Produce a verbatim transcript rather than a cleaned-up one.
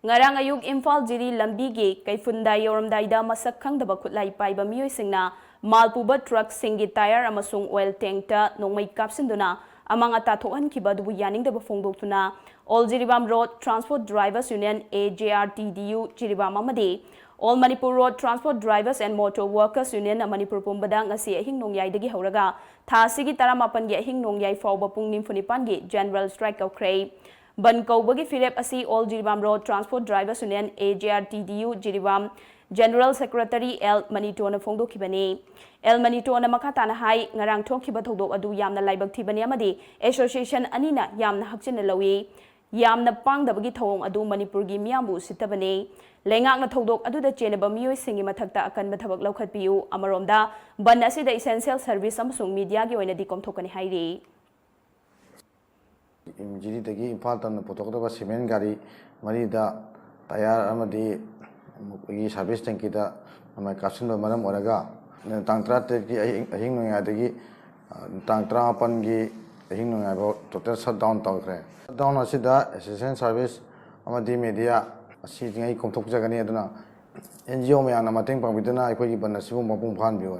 ꯉꯔꯥꯡ ꯑꯌꯨꯛ ꯏꯝꯐꯥꯜ ꯖꯤꯔꯤ ꯂꯝꯕꯤꯒꯤ ꯀꯩꯐꯨꯟꯗ ꯌꯧꯔꯝꯗꯥꯏꯗ ꯃꯁꯛ ꯈꯪꯗꯕ ꯈꯨꯠꯂꯥꯏ ꯄꯥꯏꯕ ꯃꯤꯑꯣꯏꯁꯤꯡꯅ ꯃꯥꯜ ꯄꯨꯕ ꯇ꯭ꯔꯛꯁꯤꯡꯒꯤ ꯇꯥꯌꯔ ꯑꯃꯁꯨꯡ ꯑꯣꯏꯜ ꯇꯦꯡꯛꯇ ꯅꯣꯡꯃꯩ ꯀꯥꯞꯁꯤꯟꯗꯨꯅ ꯑꯃꯥꯡ ꯑꯇꯥ ꯊꯣꯛꯍꯟꯈꯤꯕ ꯑꯗꯨꯕꯨ ꯌꯥꯅꯤꯡꯗꯕ ꯐꯣꯡꯗꯣꯛꯇꯨꯅ All Jiribam Road Transport Drivers Union, A J R T D U, Jiribam ꯑꯃꯗꯤ All Manipur Road Transport Drivers and Motor Workers Union Manipur ꯄꯨꯝꯕꯗ ꯉꯁꯤ ꯑꯍꯤꯡ ꯅꯣꯡꯌꯥꯏꯗꯒꯤ ꯍꯧꯔꯒ ꯊꯥ ꯑꯁꯤꯒꯤ ꯇꯔꯥꯃꯥꯄꯟꯒꯤ ꯑꯍꯤꯡ ꯅꯣꯡꯌꯥꯏ ꯐꯥꯎꯕ ꯄꯨꯡ ꯅꯤꯐꯨ ꯅꯤꯄꯥꯟꯒꯤ ꯖꯦꯅꯔꯦꯜ ꯁ꯭ꯇ꯭ꯔꯥꯏꯛ ꯀꯧꯈ꯭ꯔꯦ꯫ ꯕꯟ ꯀꯧꯕꯒꯤ ꯐꯤꯔꯦꯞ ꯑꯁꯤ All Jiribam Road Transport Drivers Union, A J R T D U, ꯖꯤꯔꯤꯕꯥꯝ ꯖꯦꯅꯔꯦꯜ ꯁꯦꯀ꯭ꯔꯦꯇꯔꯤ ꯑꯦꯜ ꯃꯅꯤꯇꯣꯅ ꯐꯣꯡꯗꯣꯛꯈꯤꯕꯅꯤ꯫ ꯑꯦꯜ ꯃꯅꯤꯇꯣꯅ ꯃꯈꯥ ꯇꯥꯅ ꯍꯥꯏ, ꯉꯔꯥꯡ ꯊꯣꯛꯈꯤꯕ ꯊꯧꯗꯣꯛ ꯑꯗꯨ ꯌꯥꯝꯅ ꯂꯥꯏꯕꯛ ꯊꯤꯕꯅꯤ ꯑꯃꯗꯤ ꯑꯦꯁꯣꯁꯤꯌꯦꯁꯟ ꯑꯅꯤꯅ ꯌꯥꯝꯅ ꯍꯛꯆꯤꯟꯅ ꯂꯧꯏ꯫ ꯌꯥꯝꯅ ꯄꯥꯡꯗꯕꯒꯤ ꯊꯧꯑꯣꯡ ꯑꯗꯨ ꯃꯅꯤꯄꯨꯔꯒꯤ ꯃꯤꯌꯥꯝꯕꯨ ꯎꯁꯤꯠꯇꯕꯅꯤ꯫ ꯂꯩꯉꯥꯛꯅ ꯊꯧꯗꯣꯛ ꯑꯗꯨꯗ ꯆꯦꯟꯅꯕ ꯃꯤꯑꯣꯏꯁꯤꯡꯒꯤ ꯃꯊꯛꯇ ꯑꯀꯟꯕ ꯊꯕꯛ ꯂꯧꯈꯠꯄꯤꯌꯨ꯫ ꯑꯃꯔꯣꯝꯗ, ꯕꯟ ꯑꯁꯤꯗ ꯏꯁꯦꯟꯁꯤꯌꯦꯜ ꯁꯔꯚꯤꯁ ꯑꯃꯁꯨꯡ ꯃꯤꯗꯤꯌꯥꯒꯤ ꯑꯣꯏꯅꯗꯤ ꯀꯣꯝꯊꯣꯛꯀꯅꯤ ꯍꯥꯏꯔꯤ꯫ ꯖꯤꯔꯤꯗꯒꯤ ꯏꯝꯐꯥꯜ ꯇꯝꯅ ꯄꯨꯊꯣꯛꯀꯗꯕ ꯁꯤꯃꯦꯟ ꯒꯥꯔꯤ ꯃꯔꯤꯗ ꯇꯌꯥꯔ ꯑꯃꯗꯤ ꯑꯩꯈꯣꯏꯒꯤ ꯁꯥꯔꯚꯤꯁ ꯇꯦꯡꯀꯤꯗ ꯅꯣꯡꯃꯩ ꯀꯥꯞꯁꯤꯟꯕ ꯃꯔꯝ ꯑꯣꯏꯔꯒ ꯇꯥꯡ ꯇꯔꯥꯇꯔꯦꯠꯀꯤ ꯑꯍꯤꯡ, ꯑꯍꯤꯡ ꯅꯣꯡꯌꯥꯏꯗꯒꯤ, ꯑ, ꯇꯥꯡ ꯇꯔꯥꯃꯥꯄꯟꯒꯤ ꯑꯍꯤꯡ ꯅꯣꯡꯌꯥꯏꯐꯥꯎ ꯇꯣꯇꯦꯜ ꯁꯠ ꯗꯥꯎꯟ ꯇꯧꯈ꯭ꯔꯦ꯫ ꯁꯠ ꯗꯥꯎꯟ ꯑꯁꯤꯗ ꯑꯦꯁꯣꯁꯤꯌꯦꯁꯟ ꯁꯥꯔꯚꯤꯁ ꯑꯃꯗꯤ ꯃꯦꯗꯤꯌꯥ ꯑꯁꯤꯉꯩ ꯀꯣꯝꯊꯣꯛꯆꯒꯅꯤ꯫ ꯑꯗꯨꯅ ꯑꯦꯟ ꯖꯤ ꯑꯣ ꯃꯌꯥꯝꯅ ꯃꯇꯦꯡ ꯄꯥꯡꯕꯤꯗꯨꯅ ꯑꯩꯈꯣꯏꯒꯤ ꯕꯟ ꯑꯁꯤꯕꯨ ꯃꯄꯨꯡ ꯐꯥꯍꯟꯕꯤꯌꯨ꯫